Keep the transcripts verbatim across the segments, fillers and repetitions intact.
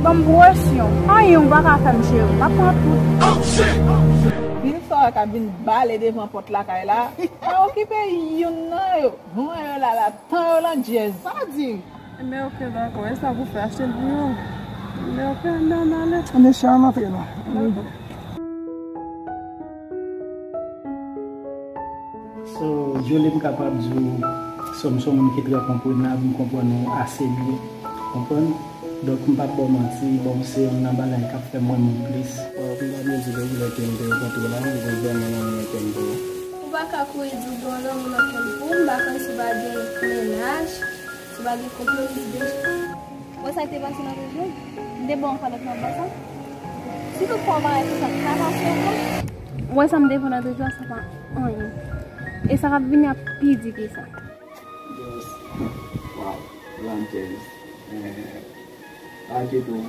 Ban m presyon. Anyen ou pa ka fè m, cheri. M ap pran tout. Vin sa w ka vin bale devan pòt lakay la. Pa okipe youn nan yo. Bon, yo la, la, tan yo lan djèz. Sa di? Enben, oke, dakò. E sa pou fè, achte l pou yo. Enben, oke, ann ale. Ann ale, ann antre la. Dakò. So, Jolie, m kapab di w, so, m se yon moun ki trè konpranab, m konprann ou ase byen. Konprann? Donk, m p ap ba w manti, bon, se youn nan bagay k ap fè m renmen w plis. Bon, m pa vle di depi lè ke m te rankontre w la, m te vrèman renmen kè m pou ou. Ou pa ka kouri di w gen yon lanmou nan kè m pou ou, m pa konn si w pa gen mennaj, si w pa gen konplis deja. Ou wè sa k te pase nan tretwa? M te ba w yon kalòt nan bò sa. Si toutfwa w pa wè sa k ta pase ankò, ou wè sa m te fè nan tretwa, sa pa anyen. E sa k ap vini ap pi di ke sa. Just, wow, Landjèz. Eh, pa enkyete w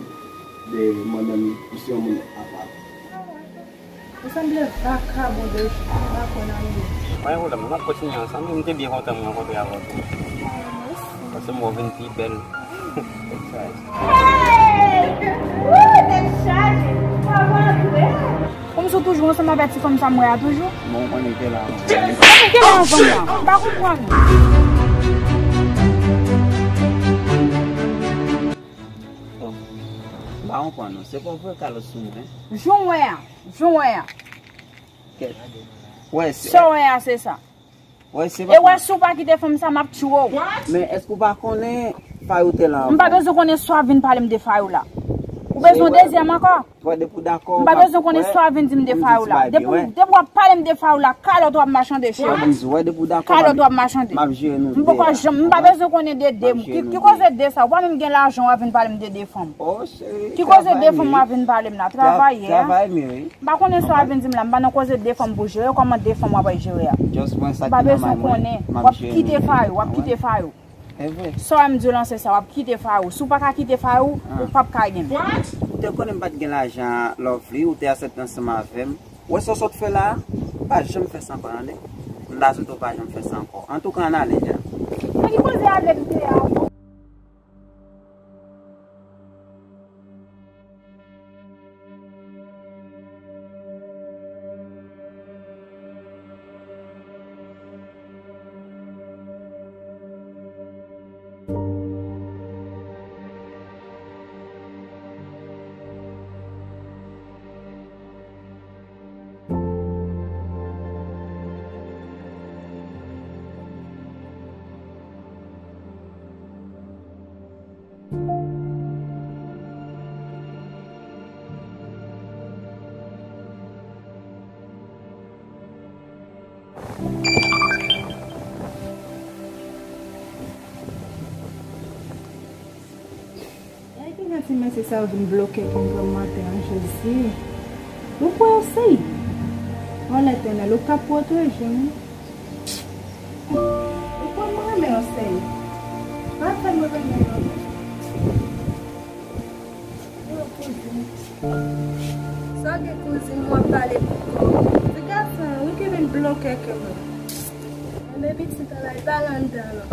de mwen menm, ou se yon moun apa. Ou sanble vakabon de, ou pa konn anyen. Pa gen pwoblèm, n ap kontinye ansanm, wi, m te byen kontan m rankontre avè w tou. Paske m wè w vin pi bèl. Hey! Woo, tèt chaje! Kòman w ye? Kòmsi w toujou ansanm avèk ti fanm sa m wè a toujou? Bon, ou konnen ke la. Konnen ke la anvan la. M pa konprann. Oh. M pa konprann non. Se pa vre kalòt sou mwen. Jan w wè a. Jan w wè a. Kèt. Wè, se sa w wè a, se sa. Wè, se pa. E wè, si w pa kite fanm sa, m ap tchwe w. Men èske w pa konnen Fayou te la anvan? M pa bezwen konnen si w ap vin pale m de Fayou la. Ou bezwen dezyèm ankò? Wè, depi w dakò, m pa bezwen konnen si w ap vin di m de Fayou la. Depi w, depi w ap pale m de Fayou la, kalòt w ap machande, cheri. Wè, depi w dakò, kalòt w ap machande. M ap jere nou de. M poko janm, m pa bezwen konnen de de. Ki, ki koze de sa? Ou pa menm gen lajan, w ap vin pale m de de fanm. Oh, cheri, ki koze de fanm w ap vin pale m la? Travay, travay, wi. M pa konnen sa w ap vin di m la, m pa nan koze de fanm pou jere, kòman de fanm w ap al jere a? M pa bezwen konnen, w ap kite Fayou, w ap kite Fayou. Sa w wè m di w lan se sa, w ap kite Fayou. Si w pa ka kite Fayou, ou p ap ka gen l. Ou te konnen m pa t gen lajan, Lovely, ou te aksepte ansanm avè m. Ou wè sa w sot fè la a? Ou pa janm fè sa ankò, tande? M ta swete w pa janm fè sa ankò. Antouka, ann ale dja. Sa ki koze avè m te a? Ay, ki jan ti mesye sa yo vin bloke kè m pran maten an, Jezi. Ou kwè yo seri? O Letènèl, ou ka pwoteje m. Ou kwè mwen renmen yo seri? Pa fè mwen renmen yo. Yo, kouzin. Sa gen kouzin, w ap pale pou kò w. Ti gason, wi, ki vin bloke kè mwen. Enben, pitit, ann al pale anndan non.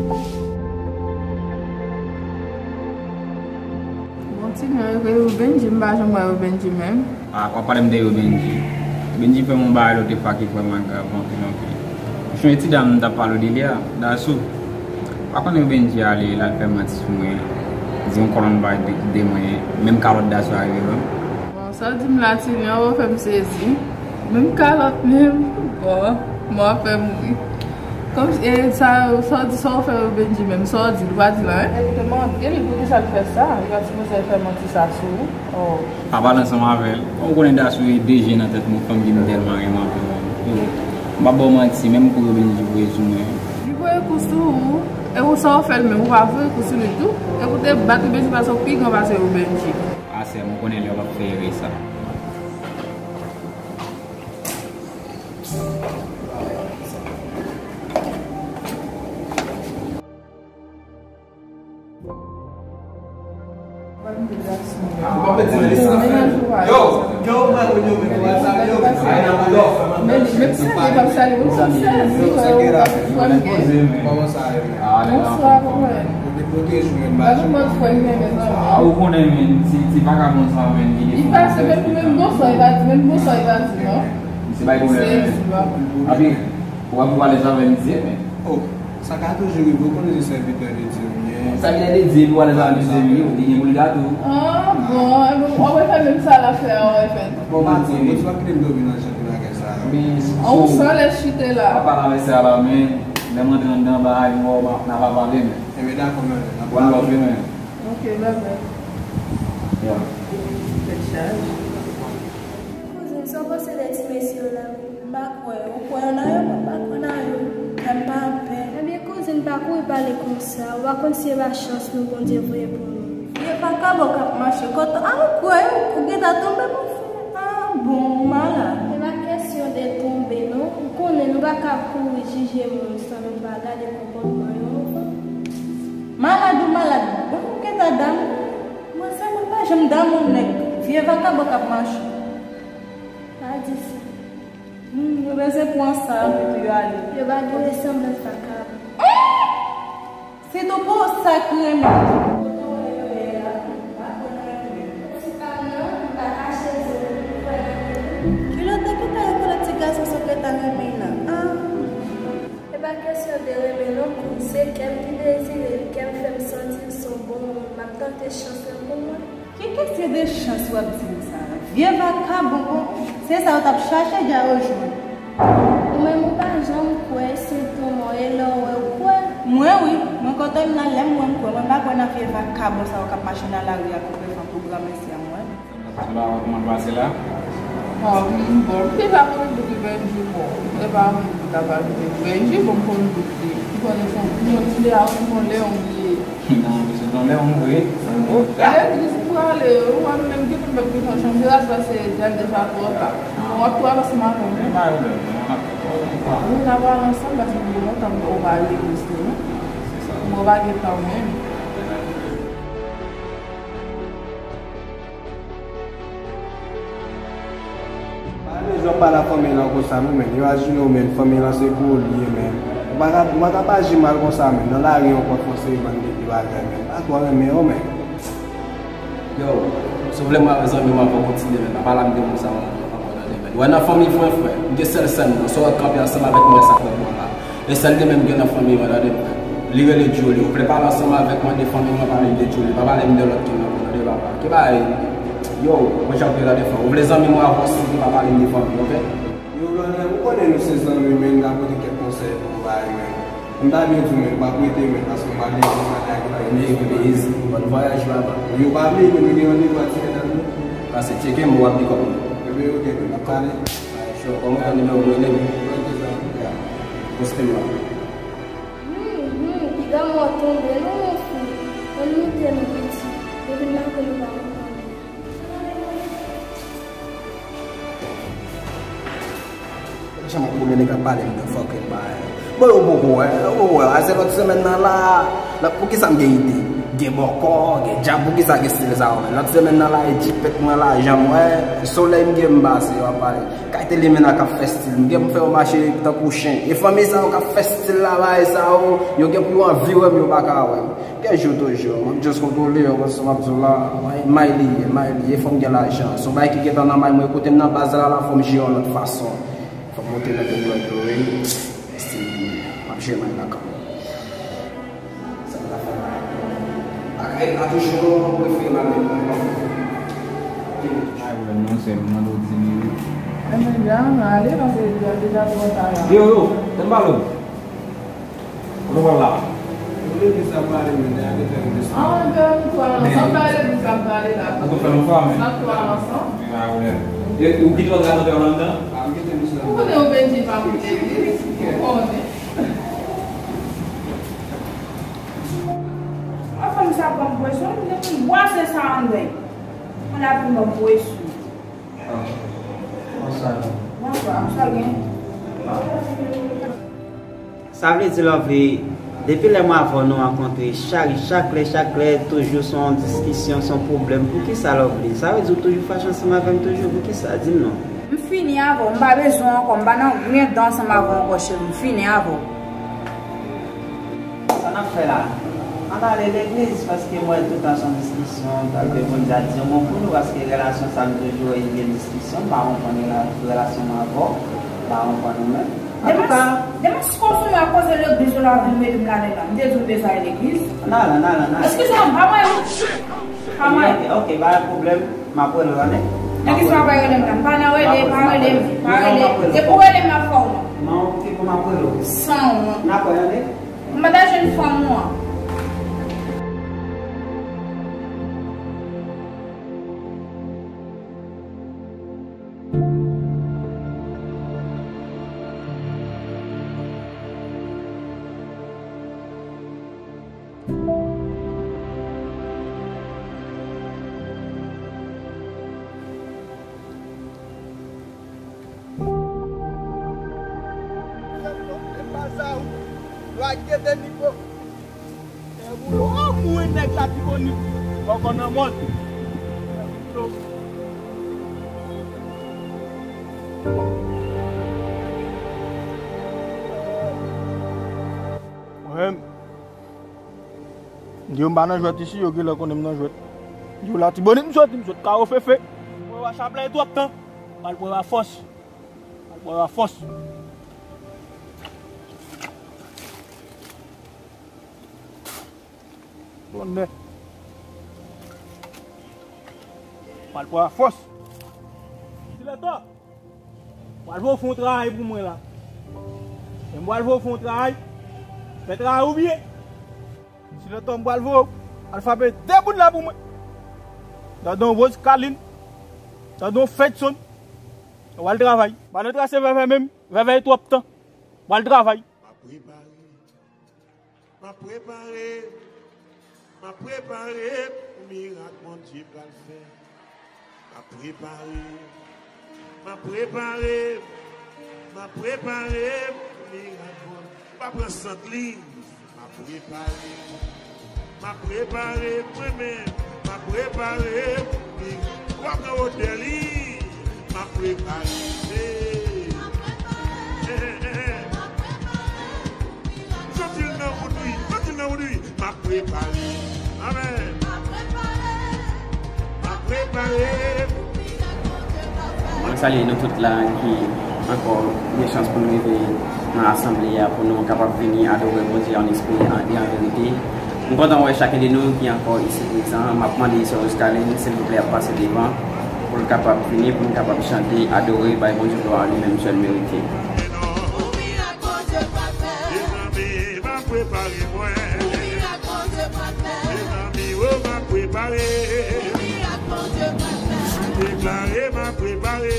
Bon, ti mwen, yo Benji, m pa janm wè yo Benji menm. Ah, w ap pale m de yo Benji. Benji fè m yon bagay lòt fwa ki vrèman grav anpil, anpil. Ou sonje ti dam m t ap pale w de li a, Dasou. Pa konnen yo Benji ale, l al fè manti sou mwen. Di yon kòlonn bagay de, de mwen, menm kalòt Dasou a rive ban m. Bon, sa w di m la, Tini, an, ou fè m sezi. Menm kalòt menm, bon, mwen ap fè m ri. Kòm, e, sa, sa w di, sa w fè yo Benji menm, sa w di, li pa di l anyen. Te mande l poukisa l fè sa, li pa sipoze fè manti sa sou ou. Oh. Pa pale ansanm avè l. Ou konnen Dasou e de je nan tèt mwen, fanm ki m tèlman renmen anpil, anpil. M pa ba w manti, menm kou yo Benji voye sou mwen. Li voye kou sou ou, e ou sa w fè l menm, ou pa voye kou sou li tou? E pou te bat yo Benji pase w pi gran pase yo Benji. A sè m, ou konnen lè w ap fè erè sa. Yo, yo, mwen, yo, mwen, mwen, yo. Kòman sa ye? Bonswa, kòman ye? Ou konnen, men, ti, ti vakabon sa, men, li pase menm, menm bonswa, li pa di, menm bonswa, li pa di, non. Se pa pwoblèm, men. Api, ou ap alèz avè misye, men. Oh, sa ka toujou rive, ou konnen se sèvitè de Dye m ye. Sèvitè de Dye, epi ou alèz avè misye, wi, ou te gen pou li gato. Ah, bon, w ap fè menm sa l ap fè a, w ap fè. Bon, maten, bon, ti pa kite m dòmi nan jan de bagay sa yo. An, ou san lè chite la. Pa pale avè sè a la, men, lè m antre anndan, ba, nou, n a pa pale, men. Ebyen, dakò, men, n a pale. One love, men. Ok, bye bye. Yeah. Tèt chaje. Kouzin, sa w panse de ti mesye yo la? M pa kwè. Ou kwè nan yo? Mwen pa kwè nan yo. Kè m pa anpè. Ebyen, kouzin, pa kouri pale konsa. Ou pa konn si e pa chans nou Bondye voye pou nou. Vye vakabon k ap mache. Kote, a, ou kwè ou gentan tonbe, mon frè? A, bon, ou malad. Se pa kesyon de tonbe, non. Ou konnen nou pa ka kouri jije moun san nou pa gade konpòtman yon anfan. Malad ou malad, bon, ou gentan damou. Mwen sèlman pa janm damou nèg, vye vakabon k ap mache. Pa di sa. Hmm, yo bezwen pran sa anpil pou yo ale. Yo pa gen resanblans vakabon. Sitou pou sa k renmen. Ti pa m nan, m pa kache zo, m kwè nan li. Kilòt, kilòt, kilòt ti gason sa w gentan renmen nan. Ah. E pa kesyon de renmen non, kou se kè m ki dezire l, kè m fè m santi l se yon bon moun, m ap tante chans lan pou mwen. Ki kesyon de chans w ap di m sa la? Vye vakabon, bon, se sa w t ap chache, dja ou jwenn. Ou menm ou pa janm kwè, sitou mwen, e lè w wè, ou kwè. Mwen wi, mwen kote m nan, lè m wè m kwè, mwen pa kwè nan vye vakabon sa yo k ap mache nan lari a pou pran pou granmesi a mwen. Sa va, kòman l pase la? Ah, m bon, m deja konn dout li Benji, bon, e pa moun ki ta pral dout Benji, bon, m konn dout li. M konnen se yon, yon ti lè a, m konn lè yon bliye. Non, se yon lè yon vre. Legliz m prale, ou wè m menm ki moun m ap gentan chanje la, sa se deja, deja twò ta. Bon, w ap tou al ansanm avè m. Men pa yon lè, non, w ap tou al ansanm. Nou ta pral ansanm, paske m gen lontan m pa al legliz tou, non. Se sa. Bon, w pa gen tan menm. Pa renmen jan w pale ak fanmi lan konsa non, men. Yo imajine w, men, fanmi lan se pou ou l ye, men. Ou pa ka, ou pa ka pa aji mal konsa, men. Nan lari ankò, fòse yo ban de bagay, men. Pa twò renmen yo, men. Yo, si w vle mwen avè zanmi mwen, fò w kontinye, men. Pa pale m de moun sa yo ankò, tande, men. Ou wè nan fanmi fwen frè, m gen sèl sè m nan. Sa w wè kanpe ansanm avèk mwen, sa k fè mwen la. E sèl li menm gen nan fanmi mwen, tande. Li rele Julie. Ou vle pale ansanm avèk mwen de fanmi mwen, pale m de Julie. Pa pale m de lòt ki nan mwen, tande papa. Ki bagay? Yo, mwen jan pou tande fanmi. Ou vle zanmi mwen avè w, sitou pa pale m de fanmi, oke? Yo, Ronald, ou konnen nou se zanmi, men, m ka pote kèk konsèy pou ou, bay, men. M ta byen di w, men, ou pa prete, men, paske m pale, m pale ak li. Easy, easy. Bon vwayaj, papa. Yo, pa bliye, men, nou gen randevou ak ti medam yo. Pase tcheke m, w ap di kòman. Ebyen, oke, men, n ap pale. Alright, sure. Kòman w konn nimewo m, rele m. Ok, zanmi. Yeah. Poste m la. Hmm, hmm, piga mò tonbe non, mon frè. Ann moute non, piti. Depi m pa konn ou pa konprann. Gade jan m ap goumen, nèg ap pale m de fucking bagay. Bon, yo poko wè, yo poko wè. A se lòt semèn nan la, la, poukisa m gen ide? Gen bòkò, gen djab, poukisa gen stil sa yo, men? Lòt semèn nan la, e jipèt mwen la, jan m wè, solèy m gen m pase, yo ap pale. Kay Telemena k ap fè stil, m gen m fè yo mache tankou chen. E fanmi sa yo k ap fè stil la, bagay sa yo, yo gen pou yo anvi wè m, yo pa ka wè m. Gen jou toujou, m ap just kontwole yo, konsa m ap di w la, may li ye, may li ye, fò m gen lajan. Se yon bagay ki gentan nan may mwen, kote m nan baz la, la, fò m jere yon lòt fason. Fò m monte nan Big Brother, wi. Stil byen, m ap jere may la kanmenm. Sa m ta fè la? Ak règ la toujou, non, mwen prefere m al met mwen. Ay, wè, non, sè, m mande w di li, wi. Ebyen, byen, ale, paske li deja twò ta la. Yo, yo, tann pale w. Kote w pral la? Ou legliz la pale, men, de a de fè legliz. Ah, men, de a de fè legliz la pale la. Ou konn fè lòt fwa, men. Sa twò ansanm. Wi, a, wè. E, ou kite lòt radote an anndan? Ah, m kite misye la. Ou konnen ou beni pa pou legliz. Ou konnen. Avan m sa pran presyon, m te konn bwase sa anndan. Mwen la pou mwen presyon. Ah, konsa. Bonswa, sa gen? Sa vle di, Lovely, depi lè mwen avè w nou rankontre, chak, chak lè, chak lè, toujou se yon diskisyon, se yon pwoblèm. Poukisa, Lovely? Sa vle di ou toujou fache ansanm avè m toujou? Poukisa? Di m non. M fini avè w, m pa bezwen w ankò, m pa nan grenn dan ansanm avè w ankò, cheri, m fini avè w. Sa n ap fè la? Ann ale legliz, paske m wè toutan se yon diskisyon, talke Bondye ap di yon mo pou nou, paske relasyon sa m toujou wè gen diskisyon, m pa konprann rela-, relasyon m avè w, m pa konprann ou menm. Antouka, demen si w konsome a koze legliz ou la vin mete m ladan la, m te di w bezwen al legliz. Ann ale, ann ale, ann ale. Eskize m, pa mwen. Pa mwen. Ok, ok, pa gen pwoblèm. M ap rele w, tande? Nan ki sa w ap rele m la? M pa nan rele, pa rele m, pa rele. Depi w rele m, m ap fè w non. Non, ok, bon, m ap rele w. Sanwont. N ap wè, tande? M pa ta jwenn fanm ou an. Mwen menm, m di yo m pa nan jwèt isi, yo genlè konnen m nan jwèt. M di yo Latibonit m soti, m sot Kawo Fefe. Mwen wè Chaplè twòp tan. Pral pran la fòs. Pral pran la fòs. Bonnè. Pral pran la fòs. Silètò. Pral voye w fè yon travay pou mwen la. E m pral voye w fè yon travay. Fè travay ou byen. Silètò m pral voye w al frape de bout la pou mwen. Tande yon Rose Kalin. Tande yon Fedson. W al travay. Pa nan trase Vèvè menm. Vèvè twòp tan. W al travay. M ap prepare. M ap prepare. M ap prepare pou mirak Bondye pral fè. M ap prepare. M ap prepare. M ap prepare pou mirak Bondye. M pa pran sant li. M ap prepare. M ap prepare mwen menm. M ap prepare pou mirak. W ap nan wotè li. M ap prepare. Hey, hey, hey, hey. Santi l nan wout wi, santi l nan wout wi. M ap prepare. Amèn. M ap prepare. Mwen salye nou tout la ki ankò gen chans pou nou rive nan asanble a, pou nou kapab vini adore Bondye an espri e an verite. M kontan wè chak de nou ki ankò isi prezan. M ap mande sè Rose Kalin, silvouplè, ap pase devan pou l kapab vini, pou nou kapab chante, adore, bay Bondye glwa li menm sèl merite. Mezanmi, m ap prepare mwen. Mezanmi, o, m ap prepare. M deklare, m ap prepare.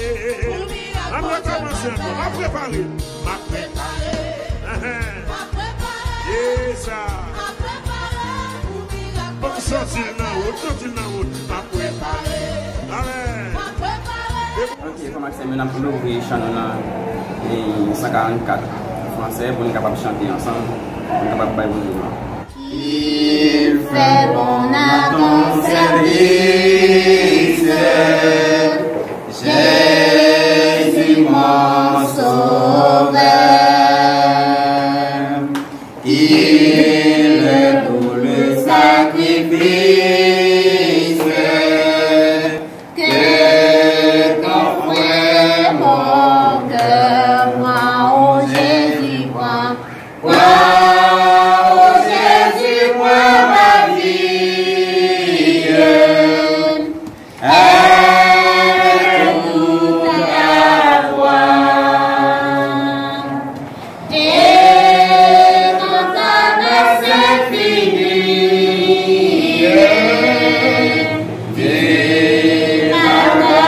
Ann rekòmanse ankò. M ap prepare. M ap prepare. Ye sa. Bon, santi l nan wout, santi l nan wout. M ap prepare. Amèn. Ok, frè m ak sè m yo, n ap louvri chan nou nan, e, san karannkat fransè pou n kapab chante ansanm, pou n kapab bay Bondye glwa. Il fait bon à ton service, Jésus mon sauveur. Il est doux le sacrifice que t'offre mon cœur, moi, ô Jésus, prends. Prends, ô Jésus, prends ma vie. Elle est toute à toi. Et dans ta grâce infinie, viens à moi.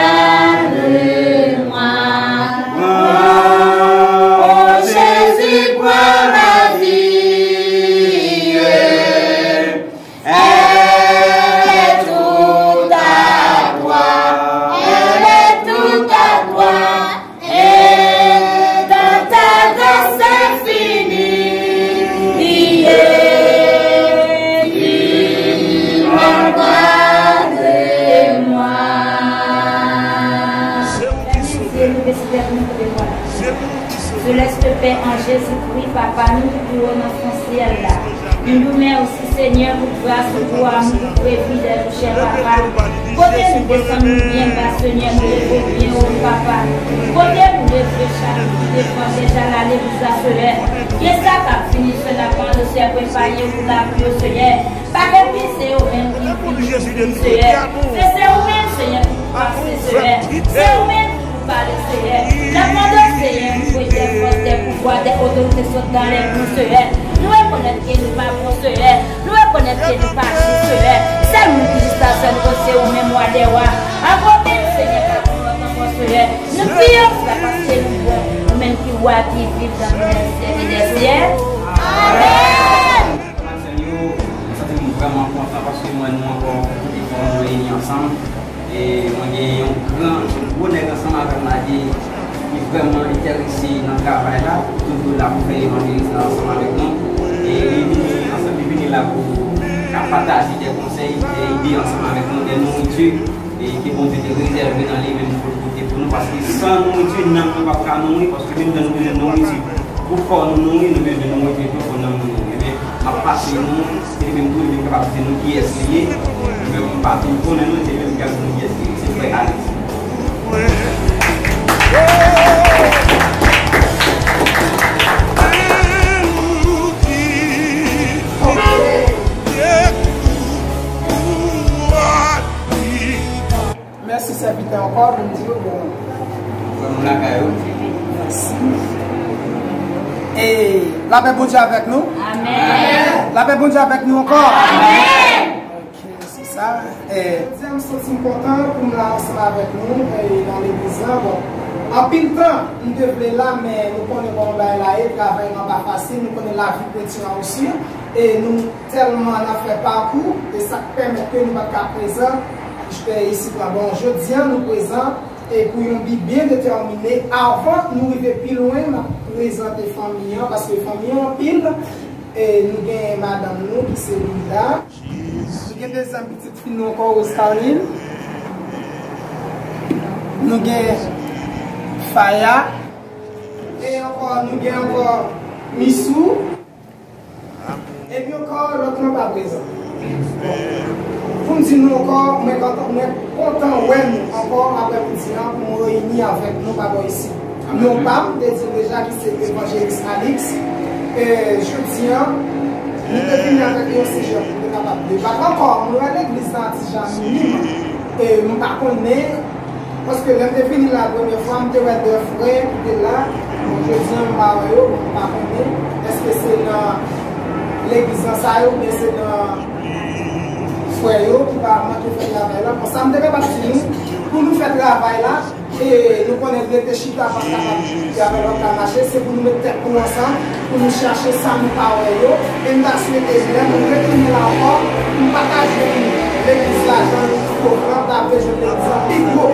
Ô Jésus, prends ma vie. Elle est toute à toi, elle est toute à toi, et dans ta grâce infinie, il est l'endroit de moi. Selès Pè an Jezikri, Papa nou ki pi wo nan fon syèl la. Nou di w mèsi, Senyè, pou gras ou, pou amou, pou privilèj ou, chè Papa. Kote nou desann, nou byen ba, Senyè, nou leve w byen wo, Papa. Kote nou leve chak jou devan deja la legliz la, Senyè. Gen sa k ap vini, Senyè, pandan, Senyè, prepare yo pou lapli yo, Senyè. Pa gen pye se yo menm ki vini, Senyè. Se, se ou menm, Senyè, ki pou pase, Senyè. Se ou menm ki pou pale, Senyè. N ap mande w, Senyè, pou voye dè fòs, dè pouvwa, dè otorite sot nan legliz, Senyè. Nou rekonèt ke nou pa bon, Senyè. Nou rekonèt ke nou pa jis, Senyè. Sèl moun ki jis la, sèl nou, se ou menm, Wa dè wa. Anpil, Senyè, pa pou lòt ankò, Senyè. Nou pi yo, Senyè, paske nou bon. Ou menm ki Wa ki viv nan tout syèk dè syèk. Amèn. Frè m ak sè m yo, mwen santi m vrèman kontan paske m wè nou ankò, e fò nou reyini ansanm. E mwen gen yon gran, yon gwo nèg ansanm avè m la ki, ki vrèman enterese nan travay la, toujou la pou fè evanjelis la ansanm avèk nou. E li vini ansanm, li vini la pou ka pataje de konsèy, de ide ansanm avèk nou, de nouriti. E ke Bondye te rezève nan li menm pou l pote pou nou, paske san nouriti, nanm nou p ap ka nouri, paske menm jan nou bezwen nouriti pou kò nou nouri, nou bezwen nouriti tou pou nanm nou nouri. Ebyen, m ap pase nou, se li menm tou, li menm kapab di nou kiyès li ye. Mwen menm, m pa fin konnen non, se li menm ki ap di nou kiyès li ye. Se frè Alex. Mèsi, sèvitè, ankò, Bondye, bon. Frè m lakay ou. Mèsi. E lapè Bondye avèk nou. Amèn. Lapè Bondye avèk nou ankò. Amèn. Ok, se sa. E jodi a, m santi m kontan pou m la ansanm avèk nou, e nan legliz la. Bon, anpil tan, m te vle la, men nou konnen kòman bagay la ye, travay nan pa fasil, nou konnen lavi kretyen an osi. E nou tèlman n ap fè pakou, e sa k pèmèt ke nou pa t ka prezan, e, isit la. Bon, jodi a, nou prezan, e pou yon bi byen detèmine, avan nou rive pi lwen, m ap prezante fanmi an, paske fanmi an anpil, e nou gen madanm nou ki se Linda, nou gen dezyèm pitit fi nou ankò, Rose Carline, nou gen Faya, e ankò, nou gen ankò Misou, epi ankò, lòt lan pa prezan. Pou m di nou ankò, mwen kontan, mwen kontan wè nou ankò aprè midi an pou nou reyini avèk nou pa bò isit. Non pa m, m te di l deja ki se Evanjelis Alix. E jodi an, nou te vini avèk yon sijè pou nou te kapab deba. Ankò, mwen wè legliz la ti jan minim. E m pa konnen, paske lè m te vini la premye fwa, m te wè de frè ki te la. Bon, jodi an, m pa wè yo, bon, m pa konnen èske se nan legliz lan sa ye oubyen se nan frè yo ki pa manke fè travay la. Bon, sa m te kapab di nou, pou nou fè travay la, e nou konnen rete chita pa kapab travay la pa mache, se pou nou met tèt nou ansanm, pou nou chache sa nou pa wè yo. E m ta swete lè nou retounen la ankò, pou nou pataje Legliz la, jan l pwofan, ta vle jwenn legliz la pi gwo.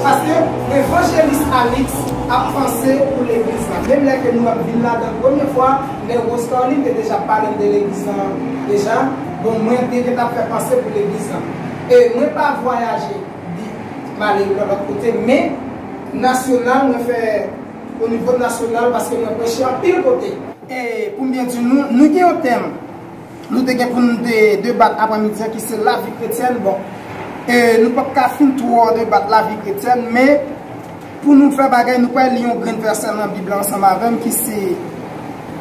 Paske evanjelis Alix ap panse pou legliz la. Menm lè ke nou ap vin ladan premye fwa, men Rose Carlin te deja pale m de legliz la deja. Bon, mwen te gentan ap fè panse pou legliz la. E mwen pa vwayaje, di, m ale yon lòt kote, men nasyonal, mwen fè o nivo nasyonal paske mwen preche anpil kote. E pou m byen di nou, nou gen yon tèm. Nou te gen pou nou de, debat aprèmidi an ki se lavi kretyèn. Bon, e nou p ap ka fin twò debat lavi kretyèn, men pou nou fè bagay, nou pral li yon grenn vèsè nan Bib la ansanm avè m ki se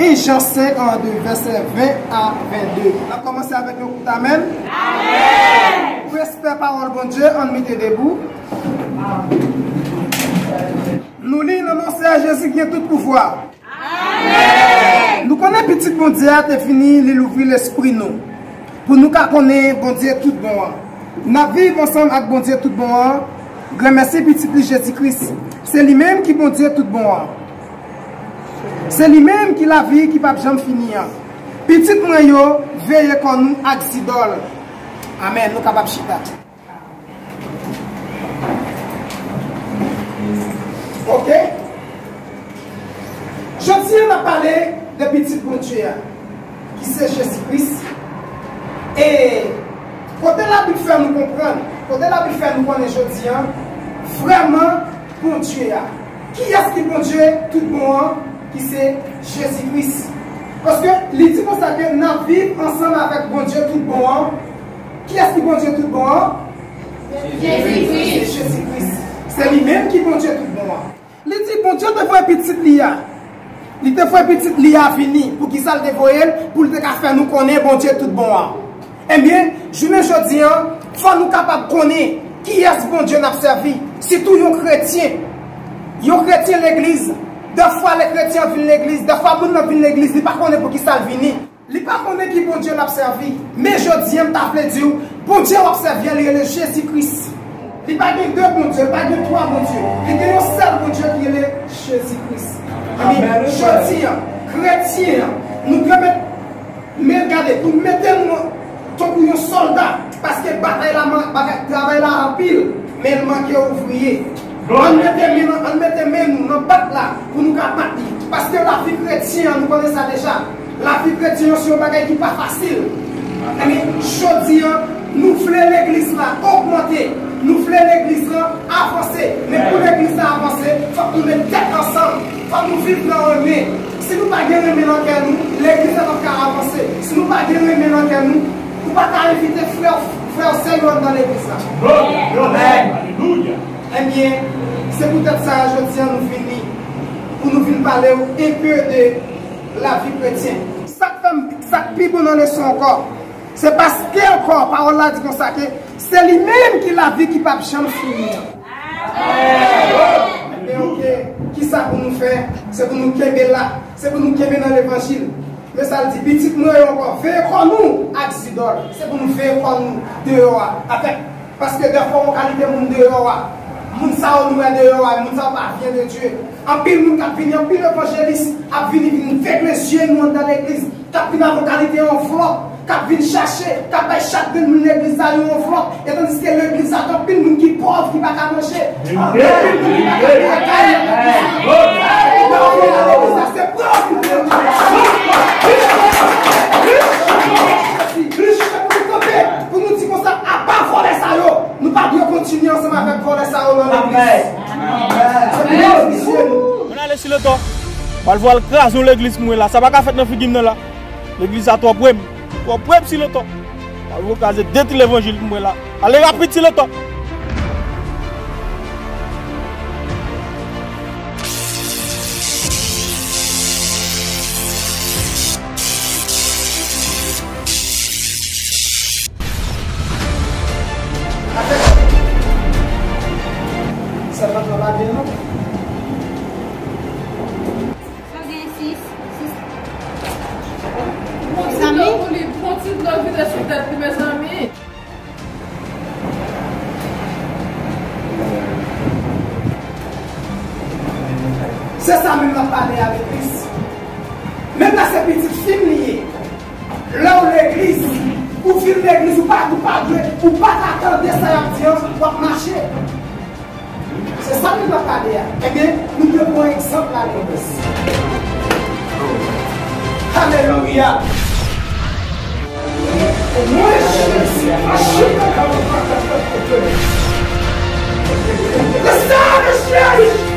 en Jan senk, an de vèsè ven a vennde. N ap kòmanse avèk yon kout amèn. Amèn! Respè pawòl Bondye, ann mete debou. Nou li nan non Seyè Jezi ki gen tout pouvwa. Amèn! Nou konnen Pitit Bondye a te vini, li louvri lespri nou. Pou nou ka konnen Bondye tout bon an. N ap viv ansanm ak Bondye tout bon an, granmèsi Pitit li Jezi Kris. Se li menm ki Bondye tout bon an. Se li menm ki lavi ki p ap janm fini an. Pitit mwen yo, veye kò nou ak zidòl. Amèn. Nou kapab chita. Ok? Jodi a, n ap pale de Pitit Bondye a, ki se Jezi Kris. E kote Labib fè nou konprann, kote Labib fè nou konnen jodi a, vrèman Bondye a. Kiyès ki Bondye tout bon an, ki se Jezi Kris? Paske li di konsa ke n ap viv ansanm avèk Bondye tout bon an. Kiyès ki Bondye tout bon an? Jezi Kris. Se Jezi Kris. Se li menm ki Bondye tout bon an. Li di Bondye te voye Pitit li a. Li te voye Pitit li a vini. Poukisa l te voye l? Pou l te ka fè nou konnen Bondye tout bon an. Ebyen, jounen jodi a, fò nou kapab konnen kiyès Bondye n ap sèvi. Sitou yon kretyen. Yon kretyen legliz. Dèfwa lè kretyen an vin legliz, dèfwa moun nan vin legliz, li pa konnen poukisa l vini. Li pa konnen ki Bondye l ap sèvi. Men jodi a, m ta vle di w, Bondye w ap sèvi a, li rele Jezi Kris. Li pa gen de Bondye, li pa gen twa Bondye. Li gen yon sèl Bondye ki rele Jezi Kris. Ebyen, jodi a, kretyen an, nou dwe met, men gade, pou mete nou tankou yon sòlda, paske batay la, man- bagay, travay la anpil, men l manke ouvriye. Ann mete men, ann mete men nou nan pat la pou nou ka bat li. Paske lavi kretyen an, nou konnen sa deja. Lavi kretyen an se yon bagay ki pa fasil. Ebyen, jodi a, nou vle legliz la ogmante. Nou vle legliz la avanse. Men pou legliz la avanse, fòk nou met tèt ansanm. Fòk nou viv nan renmen. Si nou pa gen renmen nan kè nou, legliz la p ap ka avanse. Si nou pa gen renmen nan kè nou, ou pa ka envite frè, frè w, sè yo anndan legliz la. Glory, glory, alelouya. Ebyen, se poutèt sa, jodi a, nou vini pou nou vin pale w enpe de lavi kretyen. Sa k fè m, sa k pi bon nan leson ankò, se paske ankò, pawòl la di konsa ke se li menm ki lavi ki p ap janm fini an. Ebyen, ok, kisa pou nou fè? Se pou nou kenbe la, se pou nou kenbe nan levanjil. Men sa l di, pitit mwen yo ankò, veye kò nou ak zidòl. Se pou nou veye kò nou deyò a, avèk, paske dèfwa yon kalite moun deyò a, moun sa yo nou wè deyò a, moun sa yo pa vyen de Dye. Anpil moun k ap vini, anpil evanjelis ap vini, vin vegle zye nou anndan legliz, k ap vin avè yon kalite anvlòp, k ap vin chache, k ap bay chak grenn moun legliz la yon anvlòp, e tandiske legliz la gen anpil moun ki pòv, ki pa ka manje, anpil moun ki pa ka peye kay nan legliz la. Lè w vin nan legliz la, se pran yon vin pran. Pou nou kanpe, pou nou di konsa, apa vòlè sa yo, nou pa dwe kontinye ansanm avèk vòlè sa yo nan legliz. Se pou nou di zye nou. Mwen ale si letan. Pral vwal kraze yon legliz pou mwen la. Sa pa ka fèt nan figi m nan la. Legliz la twò pre m. Twò pre m si letan. Pral vwal kraze de ti levanjil pou mwen la. Ale rapid si letan. Sa pa travay byen non. Sa gen sis, sis. Mezanmi. Yon ti dlo vide sou tèt li, mezanmi. Se sa menm m ap pale avèk Kris. Menm lè se pitit fi m li ye. Lè w legliz, ou Ou vin legliz, ou pa, ou pa dwe, ou pa ka tande sa y ap di an, w ap mache. Se sa nou t ap pale a. Ebyen, nou dwe pran egzanp la legliz. Alelouya! Mwen, Jezi, mache nan kamo. Le sang de Jésus!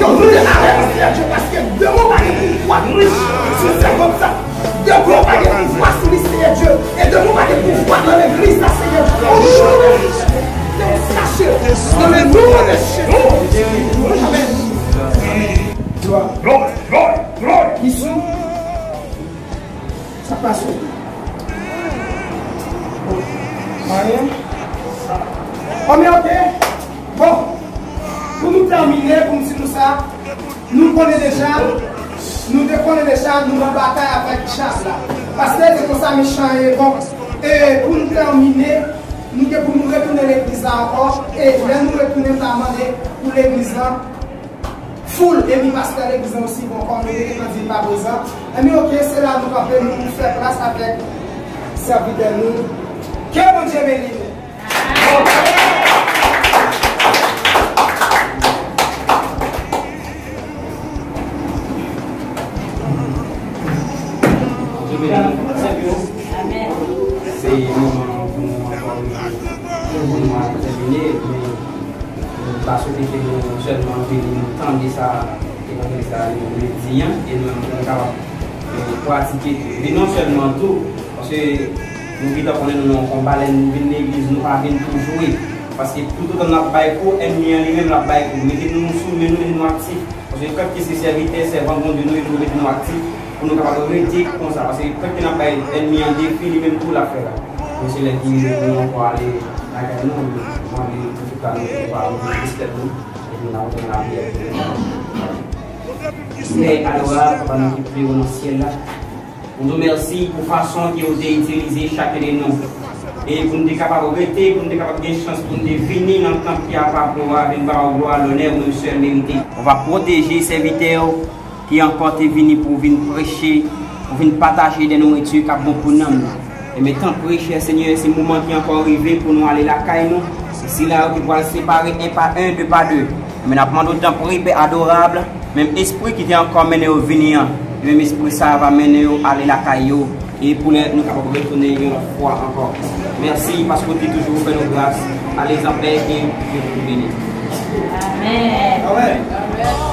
Yo, nou leve avèk Senyè Dye, paske demen w pa gen pouvwa sou sèvant sa. Demen w pa gen pouvwa sou li, Senyè Dye. E demen w pa gen pouvwa nan legliz la, Senyè Dye. Demen w kache nan le non de Jezi. Amèn. Glwa. Glwa, glwa, glwa. Ki sou? Sa k pase? Anyen? Anben, oke. Bon, pou nou tèmine, pou m di nou sa, nou konnen deja, nou te konnen deja, nou nan batay avèk dyab la. Paske se konsa mechan ye. Bon, e pou nou tèmine, nou gen pou nou retounen legliz la ankò. E lè nou retounen, m ta mande pou legliz la foul, epi pastè legliz la osi, bon, kòm nou te gentan di l pa prezan. Ebyen, oke, se la nou kanpe, nou, nou fè plas avèk sèvitè nou. Ke Bondye beni nou. Bondye beni nou. Amèn. Se moman pou nou ankò rive. Pou nou al tèmine, men nou pa swete ke nou sèlman vini, nou tande sa evanjelis la li vle di an, e nou menm pou nou kapab, e, pratike tou. Men non sèlman tou, paske nou gentan konnen nou nan yon konba, lè nou vin legliz, nou pa vin pou jwe. Paske toutotan n ap bay kou, ènmi an li menm l ap bay kou. Mete nou sou men nou, mete nou aktif. Paske kantike se sèvitè, sèvant Bondye nou ye, nou mete nou aktif pou nou kapab rete konsa. Paske kantike n ap bay ènmi an defi, li menm tou l ap fè la. Men se lè ki rive pou nou ankò ale lakay nou, nou mande pou tout la nou prepare nou pou tèt nou, epi n ap retounen lapriyè. Pè adorab, Papa nou ki pi wo nan syèl la, nou di w mèsi pou fason ke w te itilize chak de nou. E pou n te kapab rete, pou n te kapab gen chans pou n te vini nan tanp ki apapre w a, vin ba w glwa, lonè ou menm sèl merite. Ou va pwoteje sèvitè w ki ankò te vini pou vin preche, pou vin pataje de nouriti k ap bon pou nanm nou. Enben, tanpri, chè Senyè, se moman ki ankò rive pou nou ale lakay nou. E sila yo ki pral separe en pa en, de pa de. Enben, n ap mande w tanpri, Pè adorab, menm espri ki te ankò mennen yo vini an, menm espri sa a va mennen yo ale lakay yo, e pou lè nou kapab retounen yon lòt fwa ankò. Mèsi paske w te toujou fè nou gras. Ale an pè e Bondye beni. Amèn. Amèn.